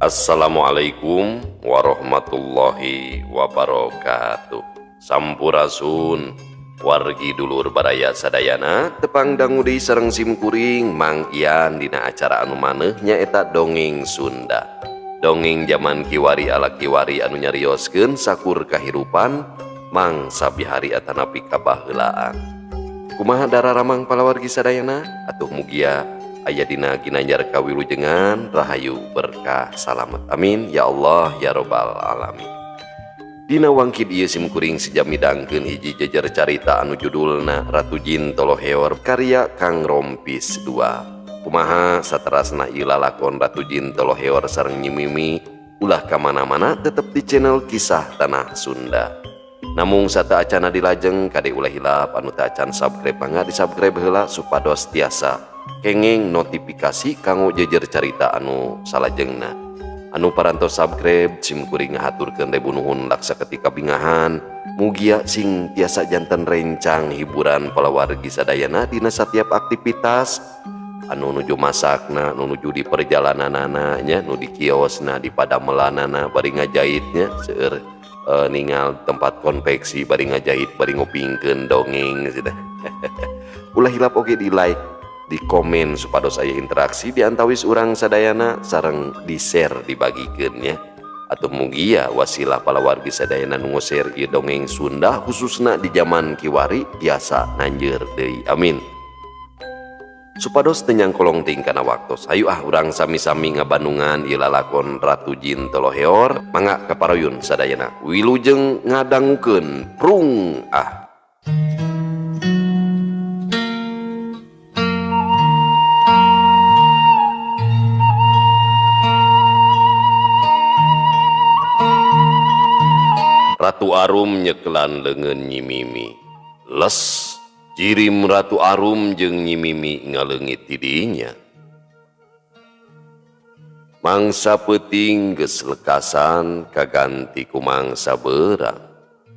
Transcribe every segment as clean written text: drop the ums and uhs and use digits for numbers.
Assalamualaikum warahmatullahi wabarakatuh. Sampurasun wargi dulur baraya sadayana, tepang dangu deui sareng simkuring Mang Ian dina acara anu maneuh nyaeta Dongeng Sunda. Dongeng zaman kiwari ala kiwari anu nyarioskeun sakur kahirupan mangsa bihari atanapi kabaheulaan. Kumaha dararamang palawargi sadayana? Atuh mugia aya dina ginanjar kawilujengan, rahayu, berkah, salamet. Amin ya Allah ya robbal alamin. Dina wangkid ieu simkuring seja midangkeun hiji jejer carita anu judulna Ratu Jin Toloheor karya Kang Rompis 2. Kumaha saterasna ieu lalakon Ratu Jin Toloheor sareng Nyi Mimi? Ulah ka mana-mana, tetep di channel Kisah Tanah Sunda. Namung sateuacanna dilajeng, kade ulah hilap anu teu acan subscribe, mangga di subscribe heula supados tiasa kenging notifikasi kanggo jejer carita anu salajengna. Anu parantos subscribe, simkuring ngahaturkeun ribu nuhun laksa ketika bingahan. Mugia sing tiasa janten rencang hiburan palawargi sadayana dina setiap aktivitas, anu nuju masakna, nu nuju di perjalananana nya, nu di kiosna, di padamelanana bari ngajahitnya, seueur ningal tempat konveksi bari ngajahit bari ngupingkeun dongeng gitu. Ulah hilap oge di like, di komen supados aya interaksi di antawis urang sadayana, sareng di share, dibagikeun nya. Atau mugia wasilah palawargi sadayana nu share ieu dongeng Sunda khususna di zaman kiwari tiasa nanjeur deui, amin. Supados teu nyangkolong teuing kana waktos, hayu ah urang sami-sami ngabandungan ieu lalakon Ratu Jin Toloheor. Mangga kaparuyun sadayana, wilujeng ngadangukeun, prung ah. Ratu Arum nyekelan leungeun Nyi Mimi. Les jirim Ratu Arum jeung Nyi Mimi ngaleungit ti dinya. Mangsa peuting geus lekasan kaganti ku mangsa beurang.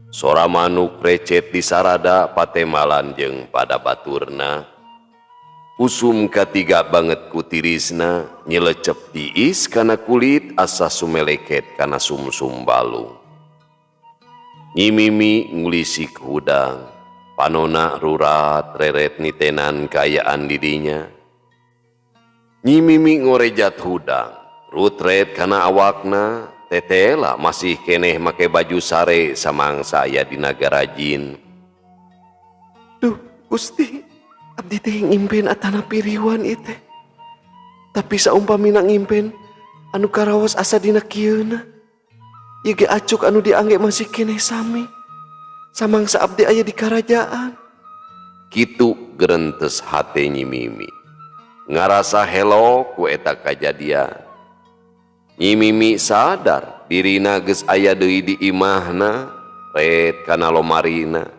Sora manuk recet di sarada patemalan jeung pada baturna. Usum katiga banget ku tirisna, nyelecep tiis kana kulit asa sumeleket kana sumsum balung. Nyi Mimi ngulisik hudang, panona rurat reret nitenan kaayaan didinya. Nyi Mimi ngorejat hudang, rutret kana awakna, tetela masih keneh make baju sare samangsa aya di nagara jin. Duh, Gusti, abdi teh ngimpen atana piriwan ieu teh. Tapi saumpamina ngimpen anu karaos asa dina kieuna. Ieu ge acuk anu diangge masih keneh sami. Samangsa abdi aya di karajaan. Kitu gerentes hate Nyi Mimi. Ngarasa helo ku eta kajadian. Nyi Mimi sadar dirina geus aya deui di imahna, ret kana lomarina.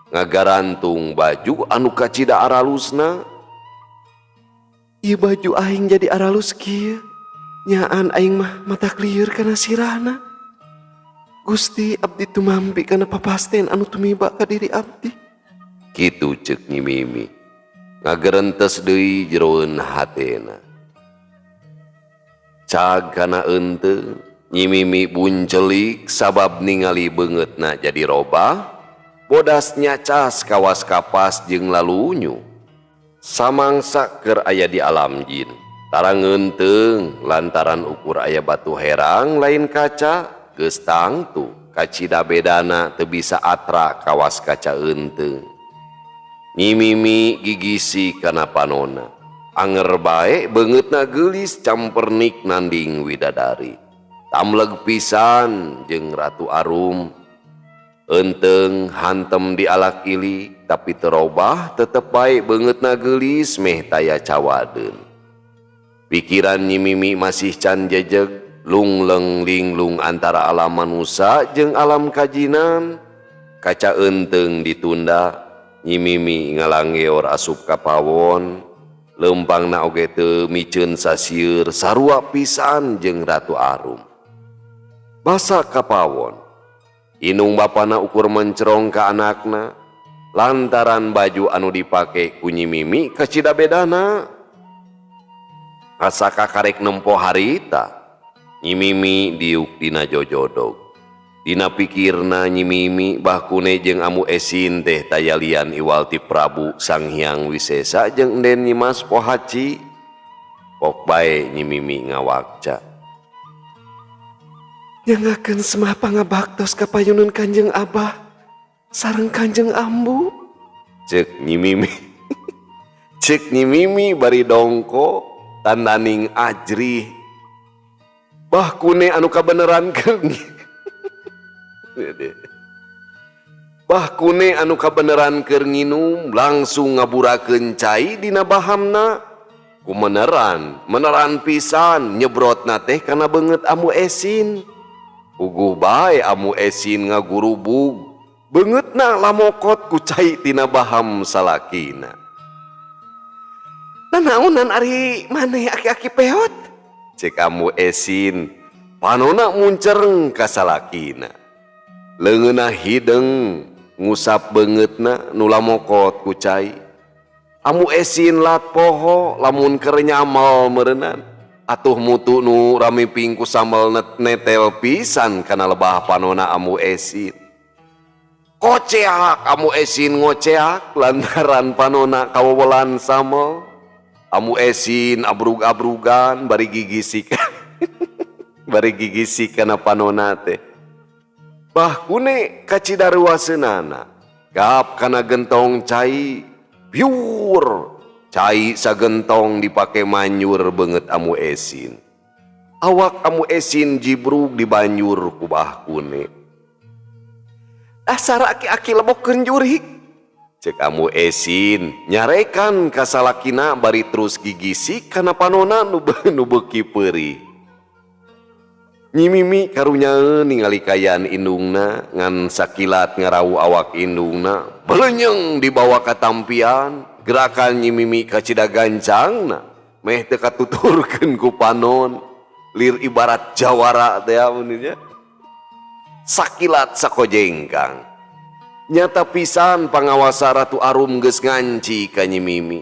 Ngagarantung baju anu kacida aralusna. Ieu baju aing jadi aralus kieu. Nyaan aing mah mata klieur kana sirahna. Gusti, abdi tumampi kana papasten anu tumiba ka diri abdi. Kitu ceuk Nyi Mimi. Ngagerentes deui jeroeun hatena. Cag kana eunteung, Nyi Mimi buncelik sabab ningali beungeutna jadi robah, bodas nyacas kawas kapas jeung lalunyu. Samangsa keur aya di alam jin, tara ngeunteung lantaran ukur aya batu herang lain kaca, geus tangtu kacida bedana teu bisa atra kawas kaca eunteung. Nyi Mimi gigisi kana panona. Anger bae beungeutna geulis campernik nanding widadari. Tamleg pisan jeung Ratu Arum. Eunteung hantem di alak ili tapi terobah tetep bae beungeutna geulis meh taya cawadeun. Pikiran Nyi Mimi masih can jejeg, lungleng linglung antara alam manusa jeung alam kajinan. Kaca eunteung ditunda, Nyi Mimi ngalanggeor asup ka pawon. Leumpangna oge teu miceun sasieur, sarua pisan jeung Ratu Arum. Basa ka pawon, indung bapana ukur mencerong ka anakna lantaran baju anu dipake ku Nyi Mimi kacida bedana. Asa kakarek nempo harita. Nyi Mimi diuk dina jojodog. Dina pikirna Nyi Mimi Bah Kune jeung Ambu Esin teh taya lian iwal ti Prabu Sang Hyang Wisesa jeung Enden Nyimas Pohaci. Pok bae Nyi Mimi ngawakca. Nyangakeun semah pangabaktos ka payunun Kanjeng Abah sareng Kanjeng Ambu. Cek Nyi Mimi. Cek Nyi Mimi bari dongko tandaning ajrih. Bah Kune anu kabeneran keur Bah Kune anu kabeneran keur nginum langsung ngaburakeun cai dina bahamna. Kumeneran, meneran pisan nyebrotna teh kana beungeut Ambu Esin. Puguh bae Ambu Esin ngagurubug. Beungeutna lamokot ku cai tina baham salakina. Nanaonan ari maneh aki-aki peot? Cek Ambu Esin, panona muncereng ka salakina. Leungeunna hideung ngusap beungeutna nu lamokot ku cai. Ambu Esin lat poho lamun keur nyamal meureunnan. Atuh mutu nu ramiping ku sambel netel pisan kana lebah panona Ambu Esin. Koceak Ambu Esin ngoceak lantaran panona kawewelan samel. Ambu Esin abrug-abrugan bari gigisik. Bari gigisik kana panona teh. Bah Kune kacidaruaseunana gap kana gentong cai biur. Cai sagentong dipake manyur beungeut Ambu Esin. Awak Ambu Esin jibrug dibanjur ku Bah Kune. Dasar aki-aki lebokeun jurik. Cek Ambu Esin nyarekan ka salakina bari terus gigisik kana panona nu beuki peurih. Nyi Mimi karunyaeun ningali kaayaan indungna ngan sakilat ngarau awak indungna belenyeng dibawa ka tampian. Gerakan Nyi Mimi kacida gancangna meh teu katuturkeun ku panon lir ibarat jawara teh nya. Sakilat sakojengkang nyata pisan pangawasa Ratu Arum geus nganci ka Nyi Mimi.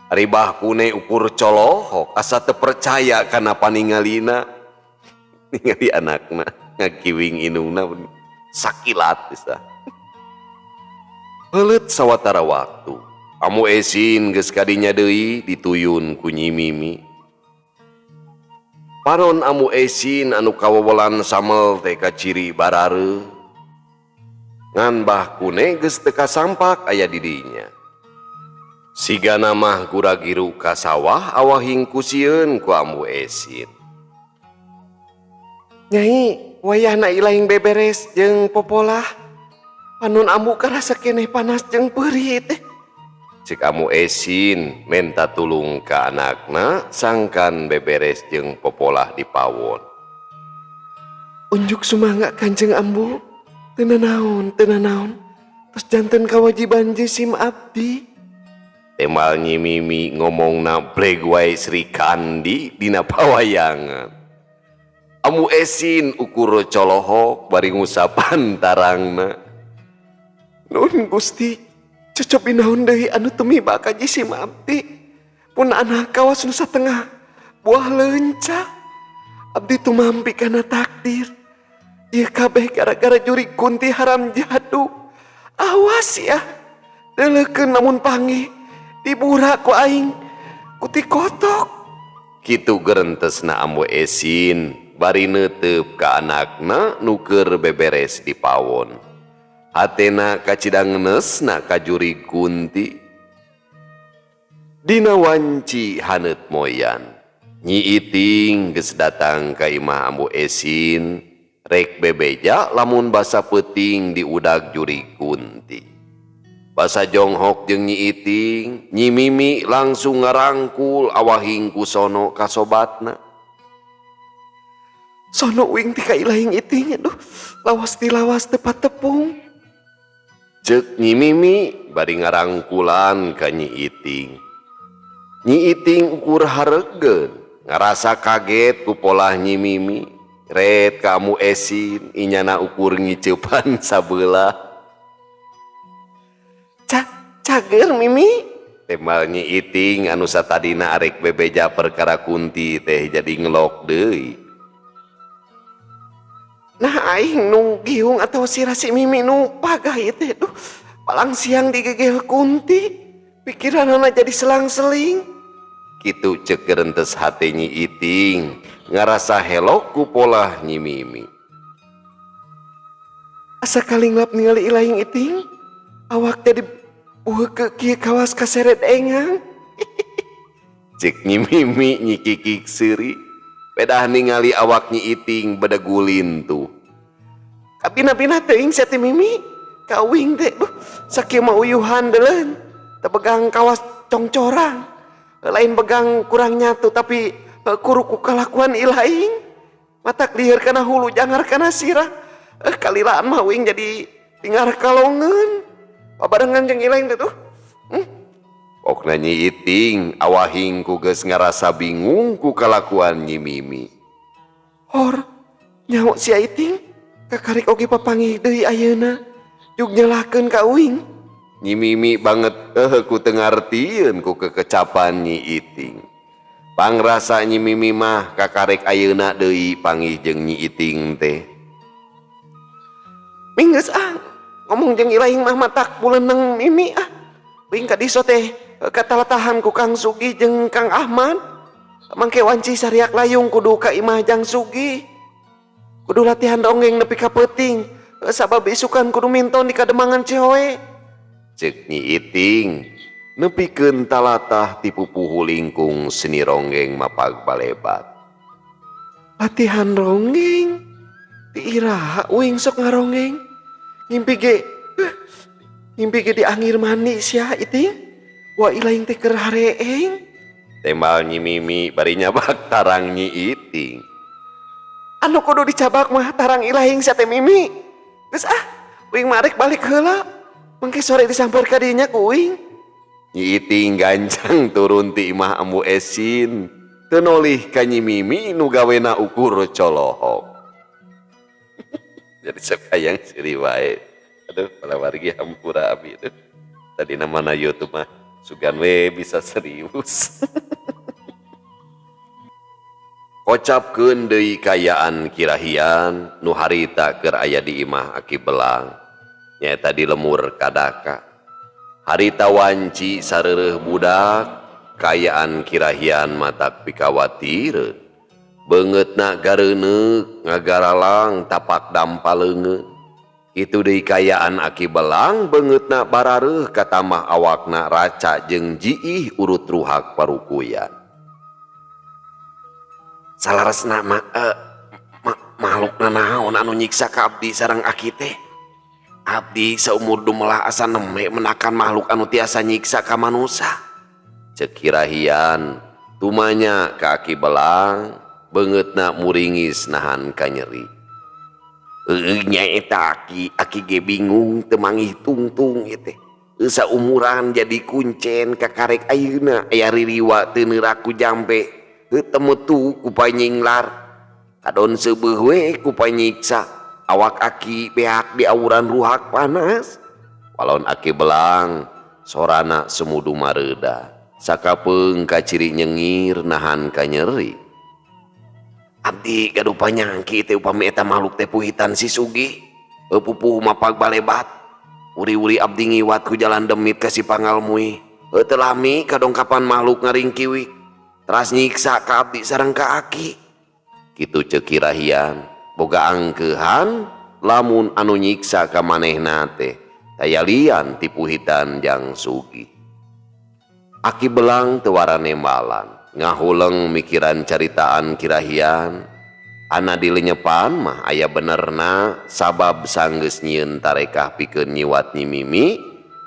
Ari Bah Kune ukur colohok asa teu percaya kana paningalina. Ningali anakna ngakiwing indungna sakilat bisa. Heuleut sawatara waktu Ambu Esin geus kadinya deui dituyun ku Nyi Mimi. Panon Ambu Esin anu kawewelan samel teh kaciri barareuh. Ngan Bah Kune geus teu kasampak aya di dinya. Sigana mah gura-giru ka sawah awahing kusieun ku Ambu Esin. Nyai, wayahna ilahing beberes jeung popolah. Panon ambu karasa keneh panas jeung peurih teh. Cek Ambu Esin menta tulung ka anakna sangkan beberes jeung popolah di pawon. Unjuk sumangga Kanjeng Ambu, teu nanaon, teu nanaon. Tos janten kawajiban jisim abdi. Temal Nyi Mimi ngomongna bleg wae Sri Kandi dina pawayangan. Ambu Esin ukur colohok bari ngusapan tarangna. Nun Gusti, cecep naon deui anu tumiba ka jisim abdi. Pun anak kawas nu satengah buah leunca. Abdi tumampi kana takdir. Ieu kabeh gara-gara jurig kunti haram jaduk. Awas ya, deuleukeun lamun panggih dibura ku aing kuti kotok. Kitu gerentesna Ambu Esin bari neuteup ka anakna nu keur beberes di pawon. Hatena kacida ngenesna ka jurig kunti. Dina wanci haneut moyan. Nyi Iting geus datang ka imah Ambu Esin rek bebeja lamun basa peuting diudag jurig kunti. Basa jonghok jeung Nyi Iting, Nyi Mimi langsung ngarangkul awahing ku sono ka sobatna. Sono uing ti ka ilahing Iting, aduh, lawas ti lawas teu patepung. Ceuk Nyi Mimi bari ngarangkulan ka Nyi Iting. Nyi Iting ukur haregeun, ngarasa kaget ku polah Nyi Mimi. Ret ka Ambu Esin, inyana ukur ngiceupan sabelah. Cager Mimi. Tembal Nyi Iting anu satadina arek bebeja perkara kunti teh jadi ngelok deui. Nah aing nu giung atau sirah si Mimi nu pagah ieu teh duh palang siang digegel kunti pikiranana jadi selang-seling. Kitu cek gerentes hate Nyi Iting ngarasa helok ku polah Nyi Mimi. Asa kalinglap ningali ilaing Iting awak teh dibuheukeuk kieu kawas kaseret engang. Cek Nyi Mimi nyikikik seuri pedah ningali awak Nyi Iting bedegulin tuh. Kabina-bina teuing sia teh Mimi kawing teh duh sakieu mah uyuhan deuleun teu begang kawas congcorang lain begang kurang nyatu tapi kuru ku kalakuan ilaing matak lieur kana hulu jangar kana sirah kalilaan mah uing jadi tinggal kalongeun babarengan jeung ilaing teh tuh. Pokna Nyi Iting awahing ku geus ngarasa bingung ku kalakuan Nyi Mimi. Hor nyaho sia Iting kakarik oge papanggih deui ayeuna jug nyalahkeun ka uing. Nyi Mimi banget ku teu ngartieun ku kekecapan Nyi Iting. Pangrasa Nyi Mimi mah kakarek ayeuna deui panggih jeung Nyi Iting teh. Minggeus ah ngomong jeung ilaing mah matak buleuneng Mimi ah. Uing ka diso teh katalatahan ku Kang Sugi jeung Kang Ahmad. Mangke wanci sariak layung kudu ka imah Jang Sugi. Kudu latihan ronggeng nepi ka peuting. Sabab isukan kudu minton di kademangan Cihoe. Cek Nyi Iting nepikeun talatah ti pupuhu lingkung seni ronggeng mapag balebat. Latihan ronggeng ti iraha uing sok ngaronggeng. Ngimpi ge diangir mani sia Iting. Wa ilaing teh keur hareeng. Tembal Nyi Mimi bari nyabak tarang Nyi Iting. Anu kudu dicabak mah tarang ilaing sia teh Mimi. Geus ah, uing mah arek balik heula. Mangke sore disamper ka dinya ku uing. Nyi Iting gancang turun ti imah Ambu Esin. Teu nolih ka Nyi Mimi nu gawena ukur colohok. Jadi sok hayang seuri wae. Aduh, palawargi hampura abi tuh. Tadi namana YouTube mah sugan we bisa serius. Kocapkeun deui kayaan kirahian nu harita keur aya di imah Aki Belang. Nyaeta di lemur kadaka. Harita wanci sareureuh budak kayaan kirahian matak pikawatireun. Beungeutna gareuneuk ngagaralang tapak dampa leungeun. Kitu deui kayaan Aki Belang beungeutna barareuh katamah awakna raca jeung jiih urut ruhak parukuyan. Salaresna mah makhlukna naon anu nyiksa ka abdi sareng aki teh? Abdi saumur dumelah asa neme menakan makhluk anu tiasa nyiksa ka manusa. Cek kirahian tumanya ka Aki Belang beungeutna muringis nahan kanyeri. Heueuh nya eta aki, aki ge bingung teu manggih tungtung ieu teh. Saumuran jadi kuncen kakarek ayeuna aya ririwa teu neurak ku jampe. Heuh teu metu ku panyinglar. Kadon seubeuh we ku panyiksa. Awak aki beak di awuran ruhak panas. Walon Aki Belang sorana semudu mareuda. Sakapeung kaciri nyengir nahan kanyeri. Abdi gaduh panyangki teh upami eta makhluk teh puhitan si Sugi. Pupuhu mapag balebat. Uri-uri abdi ngiwat ku jalan demit ka si Pangalmui. Teu lami kadongkapan makhluk ngaringkiwik. Teras nyiksa ka abdi sareng ka aki. Kitu ceuk kirahian. Boga angkeuhan lamun anu nyiksa ka manehna teh taya lian ti puhitan Jang Sugi. Aki Belang teu waranembalan. Ngahuleng mikiran caritaan kirahian. Ana dilenyepan mah aya benerna sabab sanggeus nyieun tarekah pikeun nyiwat Nyi Mimi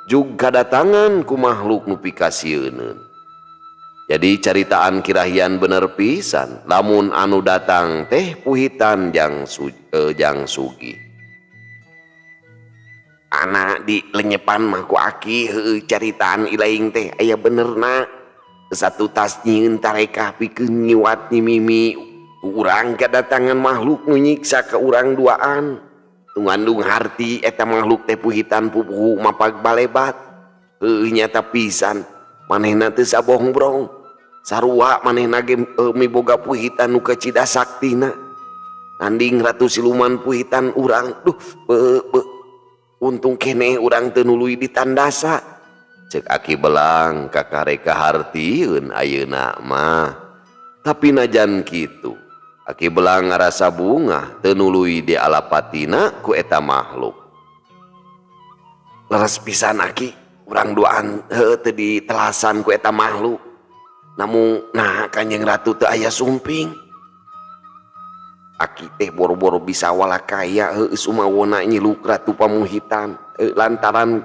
jug kadatangan ku makhluk nu pikasieuneun. Jadi caritaan kirahian bener pisan lamun anu datang teh puhitan Jang Sugi. Ana dilenyepan mah ku aki heueuh caritaan ilaing teh aya benerna. Satu tas nyieun tarekah pikeun nyiwat Nyi Mimi urang kadatangan makhluk nu nyiksa ka urang duaan. Nu ngandung harti eta makhluk teh puhitan pupuhu mapag balebat. Heueuh nyata pisan manehna teu sabohongbrong. Sarua manehna ge miboga puhitan nu kacida saktina. Nanding ratu siluman puhitan urang duh be, be. Untung keneh urang teu nuluy ditandasa. Cek Aki Belang kakare kahartieun ayeuna mah. Tapi najan kitu, Aki Belang ngarasa bungah teu nuluy dialapatina ku eta makhluk. Leres pisan Aki, urang duaan heuh teu ditelasan ku eta makhluk. Namun nah Kanjeng Ratu teu aya sumping. Aki teh boro-boro bisa walakaya heuh sumawona nyiluk Ratu Pamuhitan lantaran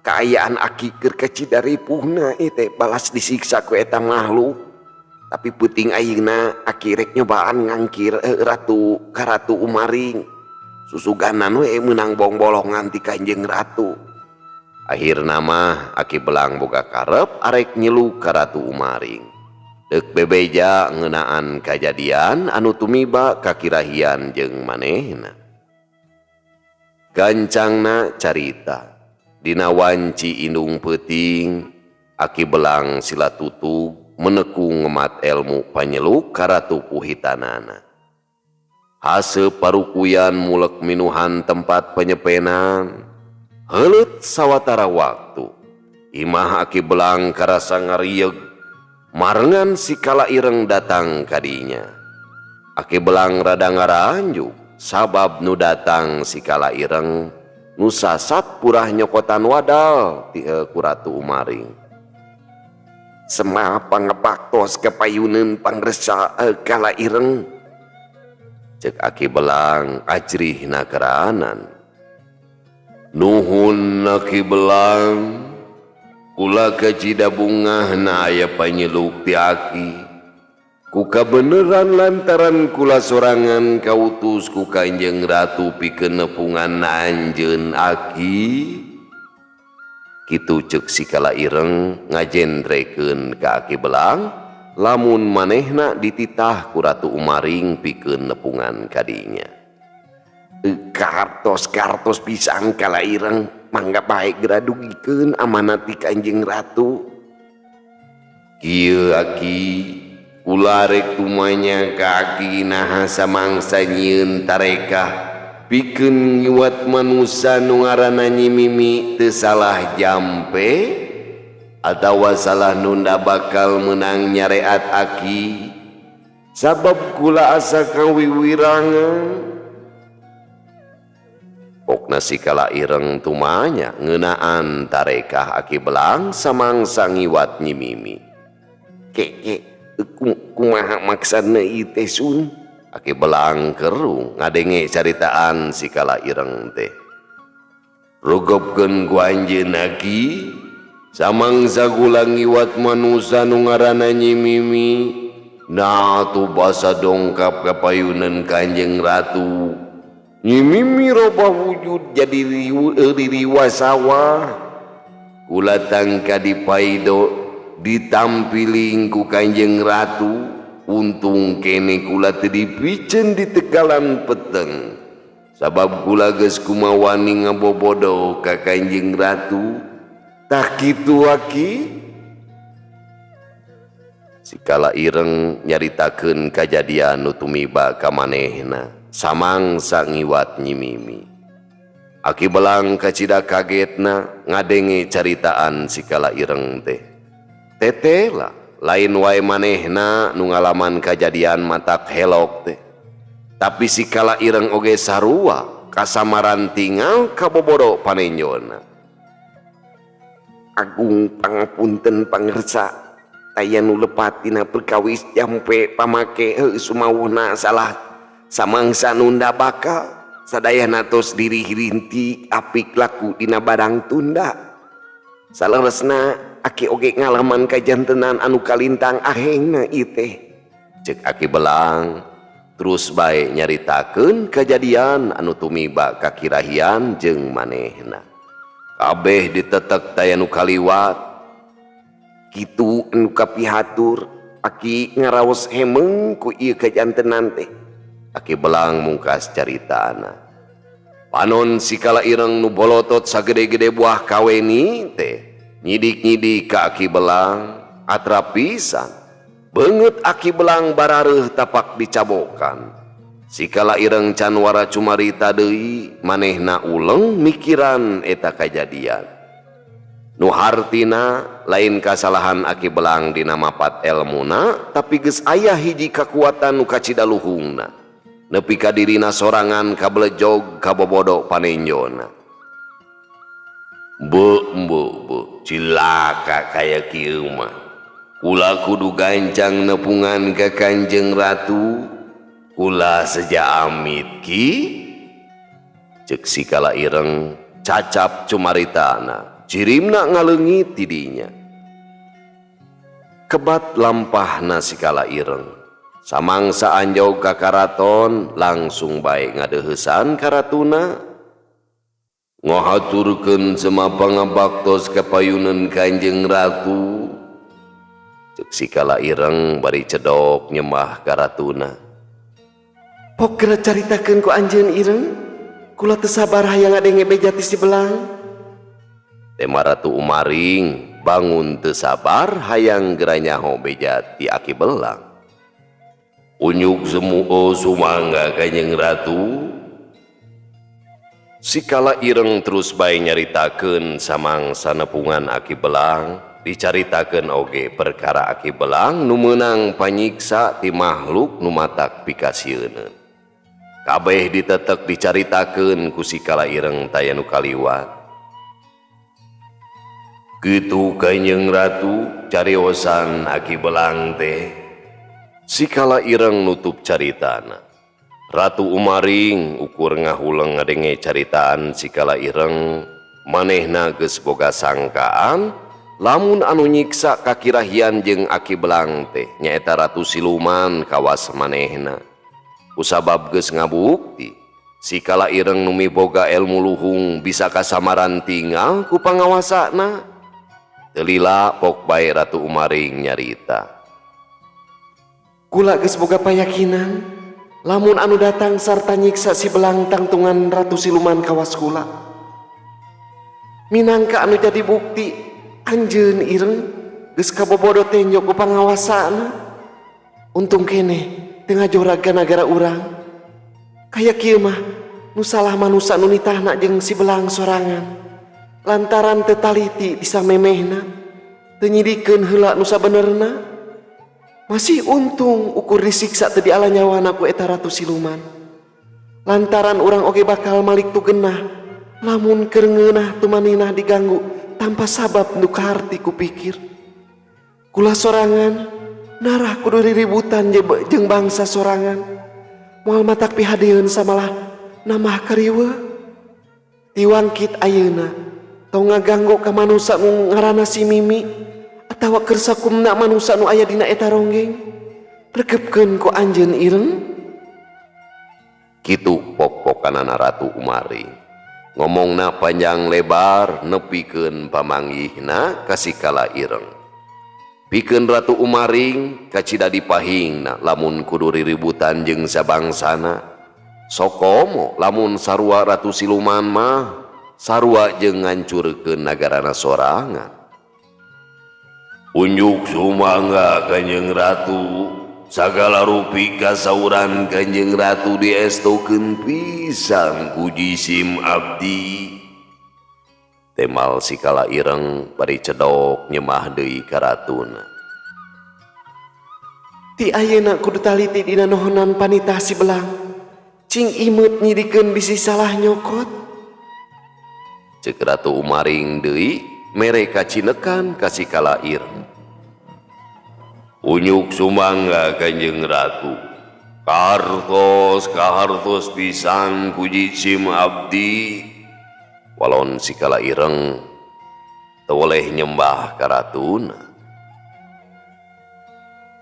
kaayaan aki keur kacida ripuhna ieu teh balas disiksa ku eta makhluk. Tapi peuting ayeuna aki rek nyobaan ngangkir ratu ka Ratu Umaring. Susuganan we meunang bongbolongan ti Kanjeng Ratu. Akhirna mah Aki Belang boga karep arek nyiluk ka Ratu Umaring. Deuk bebeja ngeunaan kajadian anu tumiba kakirahian jeung manehna. Gancangna carita dina wanci indung peuting Aki Belang sila tutug menekung ngemat elmu panyeluk ka Ratu Puhitanana. Haseup parukuyan mulek minuhan tempat penyepenan. Heuleut sawatara waktu imah Aki Belang karasa ngarieg marengan si Kala Ireng datang kadinya. Aki Belang rada ngaranjuk sabab nu datang si Kala Ireng nu sasat purah nyokotan wadal ti ku Ratu Umaring. Sema pangabaktos kapayuneun pangresa Kala Ireng. Cek Aki Belang ajrih nakeranan. Nuhun Aki Belang, kula kacida bungahna aya panyeluk ti aki. Ku kabeneran lantaran kula sorangan kautus ku Kanjeng Ratu pikeun nepungan anjeun aki. Kitu ceuk si Kala Ireng ngajendrekeun ka Aki Belang lamun manehna dititah ku Ratu Umaring pikeun nepungan kadinya. Kartos-kartos pisan Kala Ireng, mangga bae geura dugikeun amanat ti Kanjeng Ratu. Kieu Aki, kula rek tumanya ka aki naha samangsa nyieun tarekah pikeun ngiwat manusa nu ngaranna Nyi Mimi teu salah jampe atawa salah nunda bakal meunang nyareat aki sabab kula asa kawiwirangan. Pokna si Kala Ireng tumanya ngeunaan tarekah Aki Belang samangsa ngiwat Nyi Mimi. Keke kumaha maksudna ieu teh Sun? Aki Belang kerung ngadenge caritaan si Kala Ireng teh. Rugepkeun ku anjeun aki samangsa kula ngiwat manusa nu ngaranna Nyi Mimi. Nah atuh basa dongkap ka payuneun Kanjeng Ratu. Nyi Mimi robah wujud jadi ririwa sawah. Kula tangka dipaido ditampiling ku Kanjeng Ratu. Untung kene kula teu dipiceun di tegalan peteng. Sabab kula geus kumawani ngabobodo ka Kanjeng Ratu. Tah kitu aki. Si Kala Ireng nyaritakeun kajadian nu tumiba ka manehna samangsa ngiwat Nyi Mimi. Aki Belang kacida kagetna ngadenge caritaan si Kala Ireng teh. Tetela lain wae manehna nu ngalaman kajadian matak helok teh. Tapi si Kala Ireng oge sarua kasamaran tinggal kabobodo panenjona. Agung pangapunten pangersa taya nu lepat dina perkawis jampe pamake heuh sumawuna salah samangsa nunda bakal sadayana tos diri rintik apik laku dina barang tunda. Saleresna aki oge ngalaman kajantenan anu kalintang ahengna ieu teh. Ceuk Aki Belang terus bae nyaritakeun kajadian anu tumiba kakirahian jeung manehna. Kabeh ditetek taya nu kaliwat. Kitu anu kapihatur aki ngaraos hemeng ku ieu kajantenan teh. Aki Belang mungkas caritana. Panon si Kala Ireng nu bolotot sagede-gede buah kaweni teh nyidik-nyidik ka Aki Belang atrap pisan. Beungeut Aki Belang barareuh tapak dicabokan. Sikala ireng can wara cumarita deui, manehna uleng mikiran eta kajadian. Nu hartina lain kasalahan Aki Belang dina mapat elmuna, tapi geus aya hiji kakuatan nu kacida luhungna. Nepi ka dirina sorangan kabelejog kabobodo panenjona. Be be be cilaka kaya kieu mah. Kula kudu gancang nepungan ka Kanjeng Ratu. Kula seja amit ki. Cek sikala ireng cacap cumaritana. Cirimna ngaleungit tidinya. Kebat lampahna sikala ireng. Samangsa anjog ka karaton langsung bae ngadeuheusan karatuna. Ngahaturkeun semapangabaktos ka payuneun Kanjeng Ratu. Cek sikala ireng bari cedok nyembah ka ratuna. Pok geura caritakeun ku anjeun ireng, kula teu sabar hayang ngadenge beja ti si Belang. Tema Ratu Umaring bangun teu sabar hayang geura nyaho beja ti Aki Belang. Unyuk semu sumangga Kanjeng Ratu. Sikala ireng terus bae nyaritakeun samangsa nepungan Aki Belang, dicaritakeun oge perkara Aki Belang nu meunang panyiksa ti makhluk nu matak pikasieuneun. Kabeh ditetek dicaritakeun ku sikala ireng taya nu kaliwat. Kitu Kanjeng Ratu cariosan Aki Belang teh. Sikala ireng nutup caritana. Ratu Umaring ukur ngahuleng ngadenge caritaan sikala ireng, manehna geus boga sangkaan lamun anu nyiksa kakirahian jeung Aki Belang teh nyaeta Ratu Siluman kawas manehna. Kusabab geus ngabukti sikala ireng nu miboga elmu luhung bisa kasamaran tinggal ku pangawasana. Teu lila pok bae Ratu Umaring nyarita. Kula geus boga payakinan lamun anu datang sarta nyiksa si Belang tangtungan Ratu Siluman kawas kula. Minangka anu jadi bukti anjeun ireng geus kabobodo tenjo ku pangawasana. Untung keneh teu ngajorag ka nagara urang. Kaya kieu mah nu salah manusa nu nitahna jeung si Belang sorangan. Lantaran teu taliti bisa memehna, teu nyidikeun heula nu sabenerna. Masih untung ukur disiksa teu diala nyawana ku eta Ratu Siluman. Lantaran urang oge bakal malik tu genah, lamun keur ngeunah tumaninah diganggu tanpa sabab nu kaharti ku pikir. Kula sorangan narah kudu riributan jeung bangsa sorangan. Moal matak pihadeun samalah namah kariweuh. Tiwangkit ayeuna tong ngaganggu ka manusa nu ngaranna si Mimi atawa keur sakumna manusa nu aya dina eta ronggeng. Rekepkeun ku anjeun ireng. Kitu pok-pokanana Ratu Umaring. Ngomongna panjang lebar nepikeun pamanggihna ka sikala ireng. Pikeun Ratu Umaring kacida dipahingna lamun kudu riributan jeung sabangsana. Sokomo lamun sarua Ratu Siluman mah sarua jeung ngancurkeun nagarana sorangan. Unjuk sumangga Kanjeng Ratu, sagala rupi kasauran Kanjeng Ratu diestokeun pisan ku jisim abdi. Temal sikala ireng bari cedok nyemah deui ka ratuna. Ti ayeuna kudu taliti dina nohonan panitah si Belang. Cing imeut nyidikeun bisi salah nyokot. Ceuk Ratu Umaring deui mere kacinekan ka sikala ireng. Unyuk sumangga Kanjeng Ratu, kahartos kahartos pisan ku jisim abdi. Walon sikala ireng teu woleh nyembah ka ratuna.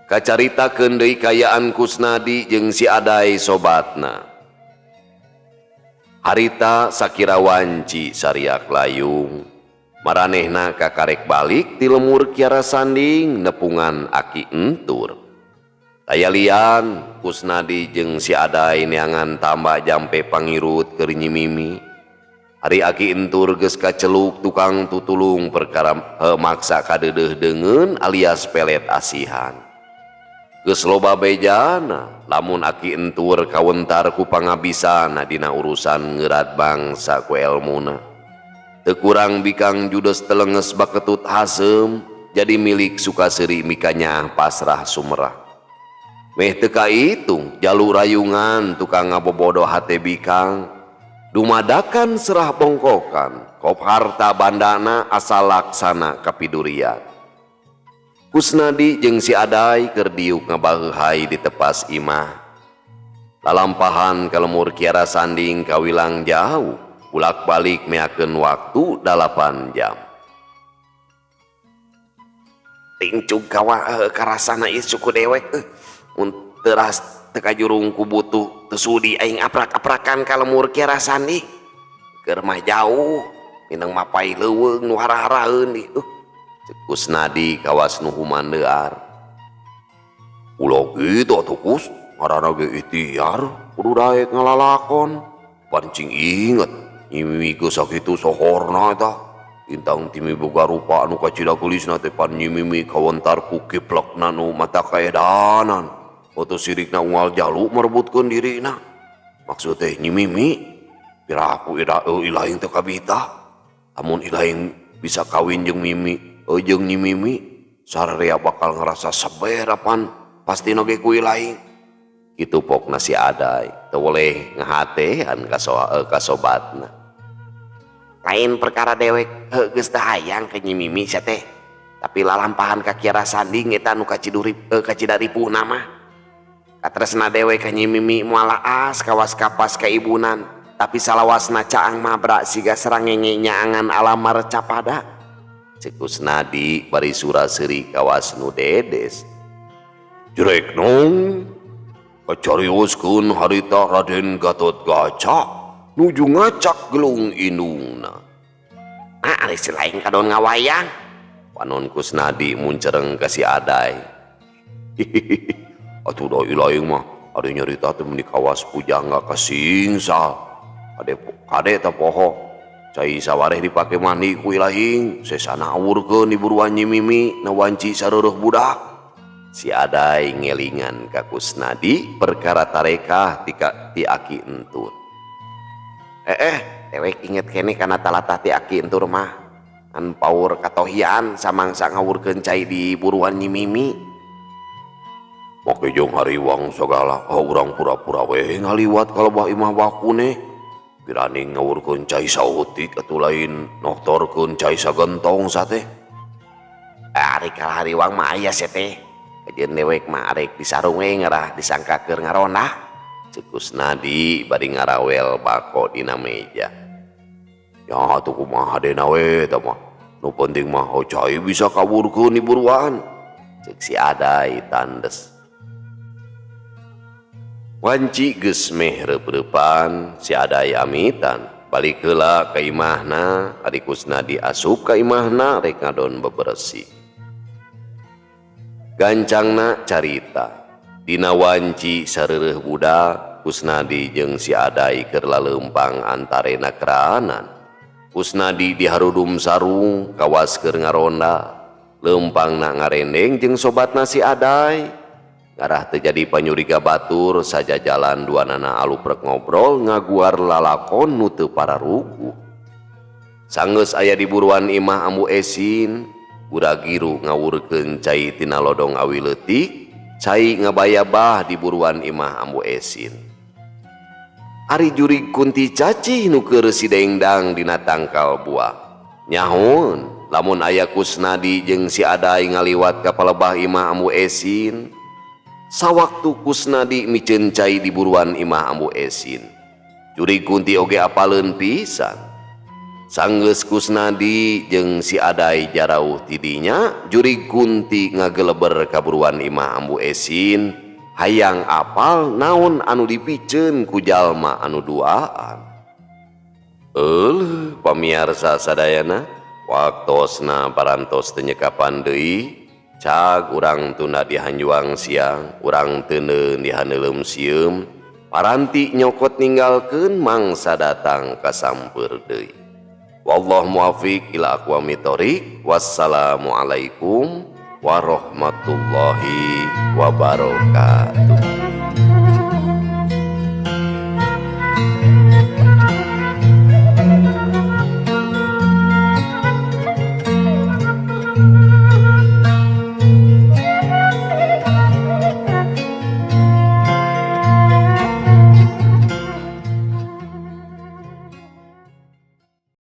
Kacaritakeun deui kayaan Kusnadi jeung si Adai sobatna. Harita sakira wanci sariak layung. Maranehna kakarek balik ti lemur Kiara Sanding nepungan Aki Entur. Taya lian Kusnadi jeung si Adai neangan tambah jampe pangirut keur Nyi Mimi. Ari Aki Entur geus kaceluk tukang tutulung perkara maksa kadeudeuh deungeun alias pelet asihan. Geus loba bejana lamun aki entur kawentar ku pangabisana dina urusan ngeurat bangsa ku elmuna. Teu kurang bikang judes telenges baketut haseum jadi milik Sukaseri mikanyaah pasrah sumerah. Meh teu kaitung jalu rayungan tukang ngabobodo hate bikang dumadakan serah bongkokan kop harta bandana asal laksana kapidurian. Kusnadi jeung si Adai keur diuk ngabaheuhai di tepas imah. Lalampahan ka lemur Kiara Sanding kawilang jauh, bulak-balik meakeun waktu 8 jam. Tingcug kawa karasana ieu suku dewek mun teras teu kajurung ku butuh teu sudi aing aprak-aprakan ka lemur Kiara Sanding. Keur mah jauh, mineng mapai leuweung nu hara-haraeun ieu. Kusnadi kawas nu humandear. Ulah kitu atuh Kus, ngaranna ge ikhtiar kudu daek ngalalakon. Pancing inget Nyi Mimi geus sakitu sohorna eta. Intang timi boga rupa anu kacida geulisna teh pan Nyi Mimi kawentar ku kiplekna nu mata kaedanan. Foto sirikna unggal jalu merebutkeun dirina. Maksud teh Nyi Mimi piraku ida ilaing teu kabita. Lamun ilaing bisa kawin jeung Mimi jeung Nyi Mimi sararea bakal ngerasa seber apan pasti oge ku ilaing. Kitu pokna si Adai teu boleh ngahatean kasobatna. Lain perkara dewek geus teu hayang ka Nyi Mimi sia teh, tapi lalampahan ka Kiara Sanding eta nu kacida ripuhna mah. Katresna dewek ka Nyi Mimi moal aas kawas kapas ka ibunan, tapi salawasna caang mabra siga sarangenge nyaangan alamar capada. Cek Kusnadi bari sura-seuri kawas nu dedes. Jrek nong kacarioskeun harita Raden Gatotkaca nuju ngacak gelung indungna. Ah, ari si lain kadon ngawayang. Panon Kusnadi muncereng ka si Adai. Hihihi, atuh da ilaing mah ari nyarita teh mun dikawas pujangga kasingsa. Kade kade teh poho. Cai sawareh dipake mandi ku ilaing, sesana awurkeun di buruan Nyi Mimi na wanci sareureuk budak. Si Adai ngelingan ka Kusnadi perkara tarekah ti aki entur. Dewek inget keneh kana talatah ti aki entur mah. An paur katohian samangsa ngawurkeun cai di buruan Nyi Mimi. Make jeung hariwang sagala, urang pura-pura we ngaliwat ka lebah imah bakune. Pirani ngawurkeun cai saeutik atuh lain noktorkeun cai sagentong sate. Ari ka hariwang mah aya sia teh. Kajeun dewek mah arek disarung we ngarah disangka keur ngarondah. Cek Kusnadi bari ngarawel bako dina meja. Ya atuh kumaha dena we eta mah. Nu penting mah cai bisa kawurkeun di buruan. Cek si Adai tandes. Wanci geus meh reup-reupan si Adai amitan balik heula ka imahna. Ari Kusnadi asup ka imahna rek ngadon beberesih. Gancangna carita dina wanci sareureeh budak Kusnadi jeung si Adai keur laleumpang antarena keraanan. Kusnadi diharudum sarung kawas keur ngaronda, leumpangna ngarendeng jeung sobatna si Adai. Ngarah teu jadi panyuriga batur sajajalan duanana aluprek ngobrol ngaguar lalakon nu teu pararuguh. Sanggeus aya di buruan imah Ambu Esin, guragiru ngawurkeun cai tina lodong awi leutik, cai ngabayabah di buruan imah Ambu Esin. Ari jurig kunti cacih nu keur sidengdang dina tangkal buah. Nyahoon lamun aya Kusnadi jeung si Adai ngaliwat ka palebah imah Ambu Esin. Sawaktu Kusnadi miceun cai di buruan imah Ambu Esin, jurig kunti oge apaleun pisan. Sanggeus Kusnadi jeung si Adai jarauh tidinya, jurig kunti ngageleber ka buruan imah Ambu Esin, hayang apal naon anu dipiceun ku jalma anu duaan. Euleuh pamiarsa sadayana, waktosna parantos teu nyekapan deui. Cag urang tunda dihanjuang siang, urang teuneun dihaneuleum sieum, paranti nyokot ninggalkeun mangsa datang kasampeur deui. Wallahu muwaffiq ila aqwamit thoriq. Wassalamualaikum warahmatullahi wabarakatuh.